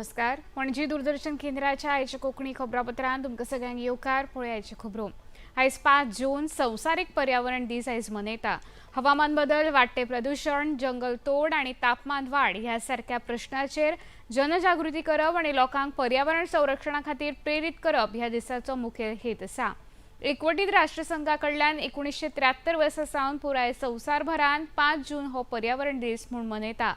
नमस्कार. पणजी दूरदर्शन केंद्राच्या आयच्या कोंकणी खबरापत्रांत तुमकां सगळ्यांक येवकार. पळया आयच्यो खबरो. आयज 5 जून संवसारीक पर्यावरण दीस आयज मनयता. हवामान बदल, वाडटे प्रदूशण, जंगल तोड आनी तापमान वाड ह्या सारक्या प्रश्नाचेर जनजागृती करप आनी लोकांक पर्यावरण संरक्षणा खातीर प्रेरीत करप ह्या दिसाचो मुखेल हेत आसा. एकवटीत राष्ट्रसंघा कडल्यान 1973 वर्सा सावन पुराय संवसारभरांत 5 जून हो पर्यावरण दीस म्हूण मनयता.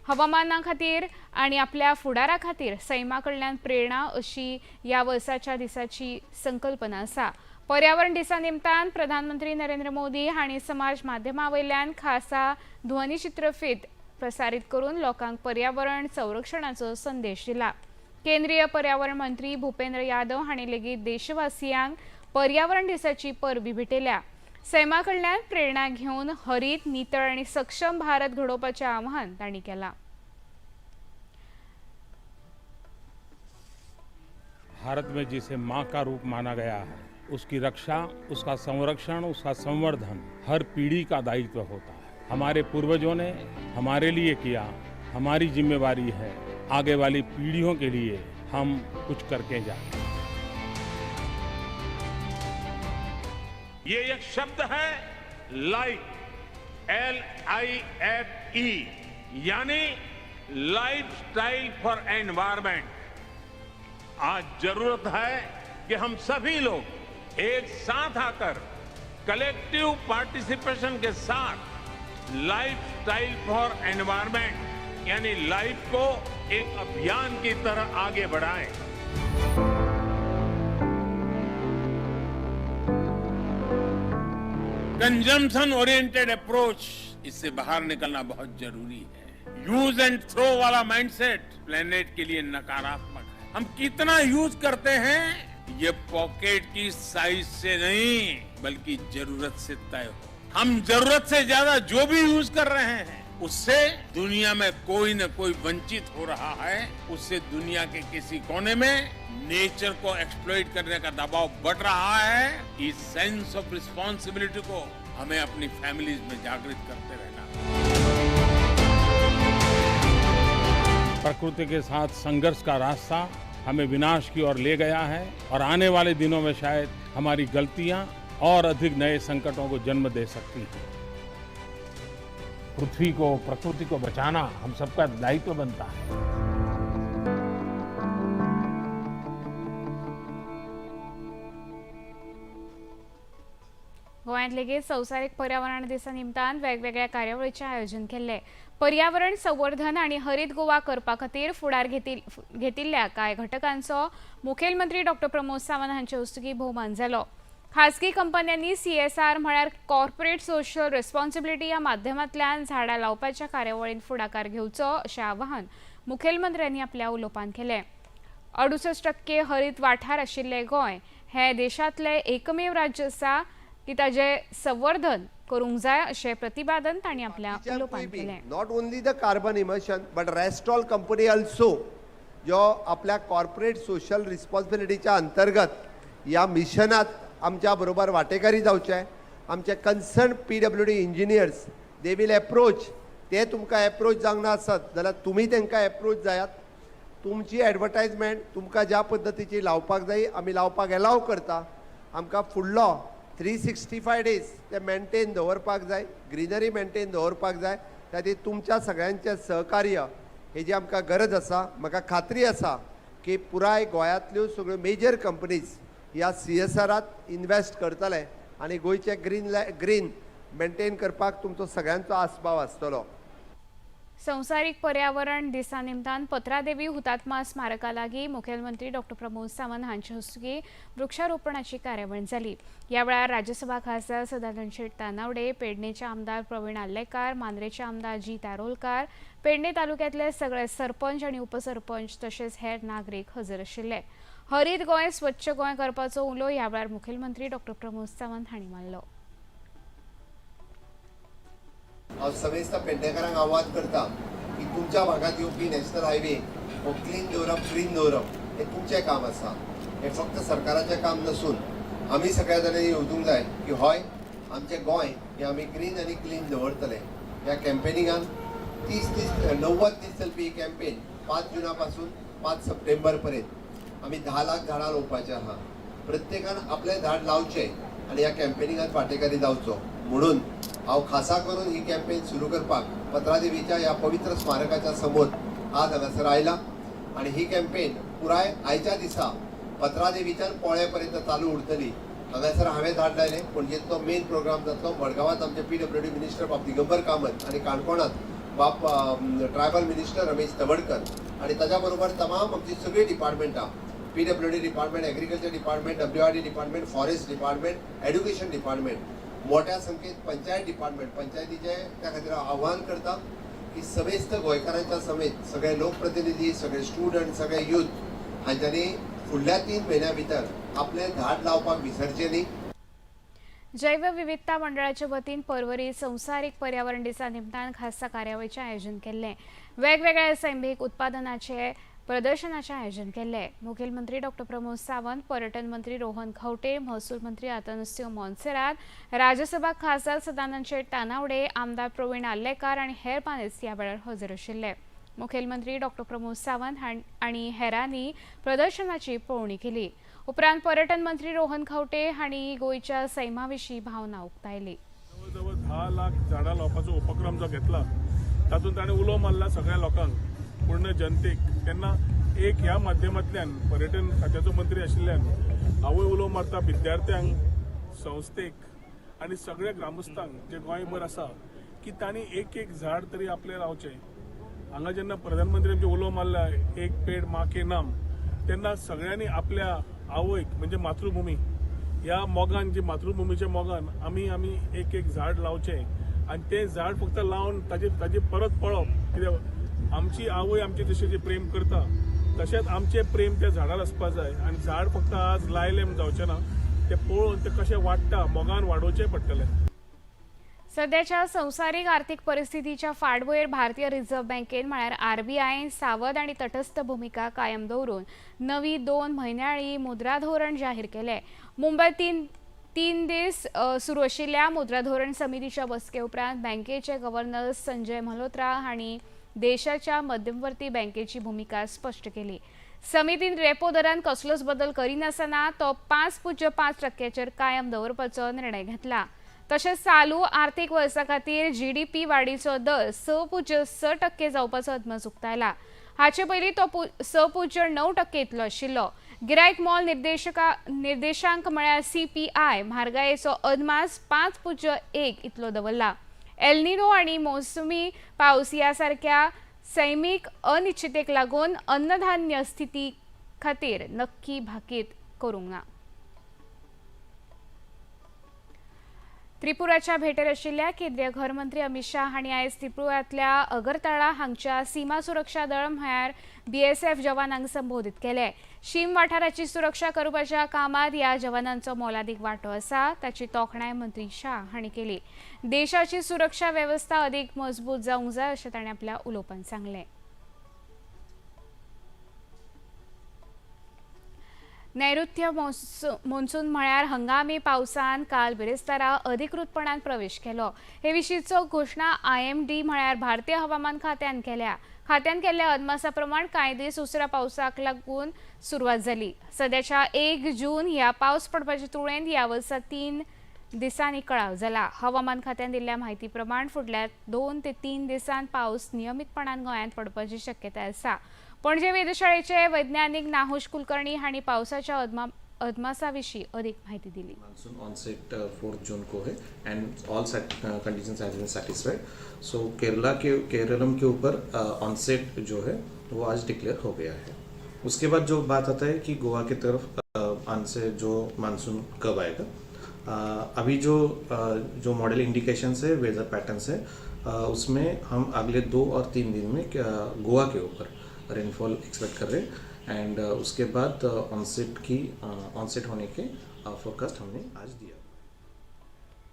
हवामाना खातीर आनी आपल्या फुडारा खातीर सैमा कडल्यान प्रेरणा अशी ह्या वर्साच्या दिसाची संकल्पना आसा. पर्यावरण दिसा निमतान प्रधानमंत्री नरेंद्र मोदी हांणी समाज माध्यमा वयल्यान खासा ध्वनी चित्रफीत प्रसारीत करून लोकांक पर्यावरण संरक्षणाचो संदेश दिला. केंद्रीय पर्यावरण मंत्री भूपेंद्र यादव हांणी लेगीत देशवासियांक पर्यावरण दिसाची परबी भेटयल्या. सैमा कडल्यान प्रेरणा घेवन हरीत, नितळ आनी सक्षम भारत घडोवपाचें आवाहन तांणी केलां. भारत में जिसे मां का रूप माना गया है, उसकी रक्षा, उसका संरक्षण, उसका संवर्धन हर पीढ़ी का दायित्व होता है। हमारे पूर्वजों ने हमारे लिए किया, हमारी जिम्मेवारी है आगे वाली पीढ़ियों के लिए हम कुछ करके जाएं। ये एक शब्द है लाइफ, LIFE, यानी लाइफ स्टाइल फॉर एनवायरमेंट। आज जरूरत है कि हम सभी लोग एक साथ आकर कलेक्टिव पार्टिसिपेशन के साथ लाइफ स्टाइल फॉर एनवायरमेंट यानी लाइफ को एक अभियान की तरह आगे बढ़ाएं। कंजम्पशन ओरिएंटेड अप्रोच, इससे बाहर निकलना बहुत जरूरी है। यूज एंड थ्रो वाला माइंडसेट प्लेनेट के लिए नकारात्मक है। हम कितना यूज करते हैं ये पॉकेट की साइज से नहीं बल्कि जरूरत से तय हो। हम जरूरत से ज्यादा जो भी यूज कर रहे हैं उससे दुनिया में कोई न कोई वंचित हो रहा है। उससे दुनिया के किसी कोने में नेचर को एक्सप्लॉइट करने का दबाव बढ़ रहा है। इस सेंस ऑफ रिस्पॉन्सिबिलिटी को हमें अपनी फैमिलीज में जागृत करते रहना। प्रकृति के साथ संघर्ष का रास्ता हमें विनाश की ओर ले गया है और आने वाले दिनों में शायद हमारी गलतियां और अधिक नए संकटों को जन्म दे सकती हैं। पृथ्वी को, प्रकृति को बचाना हम सबका दायित्व बनता है। गोंयांत लेगीत संवसारीक पर्यावरण दिसा निमतान वेगवेगळ्या कार्यावळीचें आयोजन केल्लें. पर्यावरण संवर्धन आनी हरीत गोवा करपा खातीर फुडार घेतिल्ल्या कांय घटकांचो मुखेलमंत्री डॉक्टर प्रमोद सावंत हांचे हस्तुकीं भोवमान जालो. खासगी कंपन्यांनी CSR म्हळ्यार कॉर्पोरेट सोशल रिस्पॉन्सिबिलिटी ह्या माध्यमांतल्यान झाडां लावपाच्या कार्यावळींत फुडाकार घेवचो अशें आवाहन मुखेलमंत्र्यांनी आपल्या उलोवपांत केलें. 68% हरीत वाठार आशिल्लें गोंय हें देशांतलें एकमेव राज्य आसा की ताजें संवर्धन करूंक जाय अशें प्रतिपादन तांणी आपल्या उलोवपांत केलें. Not only the carbon emission but rest all company also जो आपल्या कॉर्पोरेट सोशल रिस्पॉन्सिबिलिटीच्या अंतर्गत ह्या मिशनात आमच्या बरोबर वांटेकारी जावचे. आमचे concern PWD engineers they will approach, ते तुमकां एप्रोच जावंक ना आसत जाल्यार तुमी तांकां एप्रोच जायात. तुमची एडवर्टायजमेंट तुमकां ज्या पद्दतीची लावपाक जाय आमी लावपाक एलाव करता. आमकां फुडलो 365 डेज ते मेंटेन दवरपाक जाय, ग्रिनरी मेंटेन दवरपाक जाय. त्या खातीर तुमच्या सगळ्यांचें सहकार्य हेजी आमकां गरज आसा. म्हाका खात्री आसा की पुराय गोंयांतल्यो सगळ्यो मेजर कंपनीज ह्या CSRात इन्वेस्ट करतले आनी गोंयचें ग्रीन मेंटेन करपाक तुमचो सगळ्यांचो आस्पाव आसतलो. संवसारीक पर्यावरण दिसा निमतान पत्रादेवी हुतात्मा स्मारका लागीं मुखेलमंत्री डॉक्टर प्रमोद सावंत हांचे हस्तुकीं वृक्षारोपणाची कार्यावळ जाली. ह्या वेळार राज्यसभा खासदार सदानंद शेट तानावडे, पेडणेचे आमदार प्रवीण आर्लेकार, मांद्रेचे आमदार जीत आरोलकार, पेडणे तालुक्यांतले सगळे सरपंच आनी उपसरपंच तशेंच हेर नागरीक हजर आशिल्ले. हरीत गोंय, स्वच्छ गोंय करपाचो उलो ह्या वेळार मुखेलमंत्री डॉक्टर प्रमोद सावंत हांणी मारलो. हांव समेस्त पेडणेकारांक आवाहन करता की तुमच्या भागात येवपी नॅशनल हायवे हो क्लीन दवरप, ग्रीन दवरप हें तुमचें काम आसा. हें फक्त सरकाराचें काम नसून आमी सगळ्या जाणांनी येवजूंक जाय की हय आमचें गोंय हें आमी ग्रीन आनी क्लीन दवरतले. ह्या कॅम्पेनिंगान 30 दीस 90 दीस चलपी ही कॅम्पेन 5 जुना पासून 5 सप्टेंबर पर्यंत आमी 10 लाख झाडां रोवपाचें आहा. प्रत्येकान आपलें झाड लावचें आनी ह्या कॅम्पेनिंगात वांटेकारी जावचो म्हणून हांव खासा करून ही कॅम्पेन सुरू करपाक पत्रादेवीच्या ह्या पवित्र स्मारकाच्या समोर आज हांगासर आयला आनी ही कॅम्पेन पुराय आयच्या दिसा पत्रादेवीच्यान पोळे पर्यंत चालू उरतली. हांगासर हांवें झाड लायलें, पणजेंतलो मेन प्रोग्राम जातलो, मडगांवांत आमचे PWD minister बाब दिगंबर कामत आनी काणकोणांत बाब ट्रायबल मिनिस्टर रमेश तवडकर आनी ताच्या बरोबर तमाम आमची सगळीं डिपार्टमेंटां, PWD department, agriculture department, WRD department, forest department, education department, मोठ्या संख्येत पंचायत डिपार्टमेंट, पंचायतीचे त्या खातीर हांव आव्हान करता की समेस्त गोंयकारांच्या समेत सगळे लोकप्रतिनिधी, सगळे स्टुडंट, सगळे यूथ हांच्यांनी फुडल्या 3 म्हयन्या भितर आपलें झाड लावपाक विसरचें न्ही. जैवविविधता मंडळाच्या वतीन पर्वरी संवसारीक पर्यावरण दिसा निमतान खासा कार्यावळीचें आयोजन केल्लें. वेगवेगळ्या सैमीक उत्पादनाचे प्रदर्शनाचें आयोजन केल्लें. मुखेलमंत्री डॉक्टर प्रमोद सावंत, पर्यटन मंत्री रोहन खंवटे, महसूल मंत्री आतनस्यो मोन्सेरात, राज्यसभा खासदार सदानंद शेट तानावडे, आमदार प्रवीण आर्लेकार आनी हेर मानेस्त ह्या वेळार हजर आशिल्ले. मुखेलमंत्री डॉक्टर प्रमोद सावंत आनी हेरांनी प्रदर्शनाची पळोवणी केली. उपरांत पर्यटन मंत्री रोहन खंवटे हांणी गोंयच्या सैमा विशीं भावना उक्तायली. जवळजवळ 10 लाख झाडां लावपाचो उपक्रम जो घेतला तातूंत ताणें उलो मारला सगळ्या लोकांक, पूर्ण जनतेक. तेन्ना एक ह्या माध्यमांतल्यान पर्यटन खात्याचो मंत्री आशिल्ल्यान हांवूय उलो मारता विद्यार्थ्यांक, संस्थेक आनी सगळ्या ग्रामस्थांक जे गोंयभर आसा की तांणी एक एक झाड तरी आपलें लावचें. हांगा जेन्ना प्रधानमंत्री आमचे उलो मारला एक पेड माँ के नाम, तेन्ना सगळ्यांनी आपल्या आवयक म्हणजे मातृभूमी ह्या मोगान, जी मातृभूमीच्या मोगान आमी आमी एक एक झाड लावचें आनी तें झाड फक्त लावन ताजे ताजे परत पळोवप, कित्याक आमची आवय आमचे जशें जें प्रेम करता तशेंच आमचें प्रेम त्या झाडार आसपा जाय. आनी झाड फक्त आज लायलें म्हूण जावचें ना, तें पळोवन तें कशें वाडटा मोगान वाडोवचें पडटलें. सध्याच्या संवसारीक आर्थिक परिस्थितीच्या फाटभुंयेर भारतीय रिझर्व्ह बँकेन म्हळ्यार आरबीआयन सावध आनी तटस्थ भुमिका कायम दवरून नवी 2 म्हयन्याळी मुद्रा धोरण जाहीर केलें. मुंबयत तीन दीस सुरू आशिल्ल्या मुद्रा धोरण समितीच्या बसके उपरांत बँकेचे गव्हर्नर संजय मल्होत्रा हांणी देशाच्या मध्यमवर्ती बँकेची भुमिका स्पश्ट केली. समितीन रेपो दरान कसलोच बदल करिनासतना तो 5.5% कायम दवरपाचो निर्णय घेतला. तशेंच चालू आर्थिक वर्सा खातीर जीडीपी वाडीचो दर 6.6% जावपाचो अदमास उक्तायला. हाचे पयलीं तो 6.9% इतलो आशिल्लो. गिरायक मोल निर्देशांक म्हळ्यार सीपीआय म्हारगायेचो अदमास 5.1 इतलो दवरला. एलनिनो आनी मोसमी पावस ह्या सारक्या सैमीक अनिश्चितेक लागून अन्नधान्य स्थिती खातीर नक्की भाकीत करूंक ना. त्रिपुराच्या भेटेर आशिल्ल्या केंद्रीय घरमंत्री अमित शाह हांणी आयज त्रिपुरांतल्या अगरतळा हांगच्या सीमा सुरक्षा दळ म्हळ्यार बीएसएफ जवानांक संबोधीत केले. शीम वाठाराची सुरक्षा करपाच्या कामात ह्या जवानांचो मोलादीक वांटो आसा, ताची तोखणाय मंत्री शाह हांणी केली. देशाची सुरक्षा वेवस्था अदीक मजबूत जावंक जाय अशें ताणें आपल्या उलोवपांत सांगलें. नैऋत्य मोन्सून म्हळ्यार हंगामी पावसान काल बिरेस्तारा अधिकृतपणान प्रवेश केलो. हे विशींचो घोशणा IMD म्हळ्यार भारतीय हवामान खात्यान केल्या. खात्यान केल्ल्या अदमासा प्रमाण कांय दीस उसरा पावसाक लागून सुरवात जाली. सद्याच्या 1 जून ह्या पावस पडपाचे तुळेंत ह्या वर्सा 3 दिसांनी कळाव जाला. हवामान खात्यान दिल्ल्या म्हायती प्रमाण फुडल्या 2 ते 3 दिसांत पावस नियमीतपणान गोंयांत पडपाची शक्यताय आसा. पणजे वेधशाळेचे वैज्ञानिक नाहुश कुलकर्णी हांणी पावसाच्या अदमासा विशीं अधिक माहिती दिली. मानसून ऑनसेट 4 जून को है and all conditions has been satisfied. So Keralam के ऊपर ऑनसेट जो है वो आज डिक्लेयर हो गया है. उसके बाद जो बात आता है कि गोवा की तरफ ऑनसेट जो मानसून कब आएगा, अभी जो मॉडल इंडिकेशंस है, वेदर पैटर्न्स है, उसमें हम अगले 2 और 3 दिन में गोवा के ऊपर रेनफॉल एक्सपेक्ट कर रहे हैं एंड उसके बाद ऑनसेट होने के फोरकास्ट हमने आज दिया.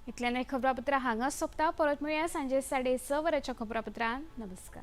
इतल्यान खबरापत्र हांगा सोंपता. परत मेळया सांजे 6:30 वरांच्या खबरापत्रान. नमस्कार.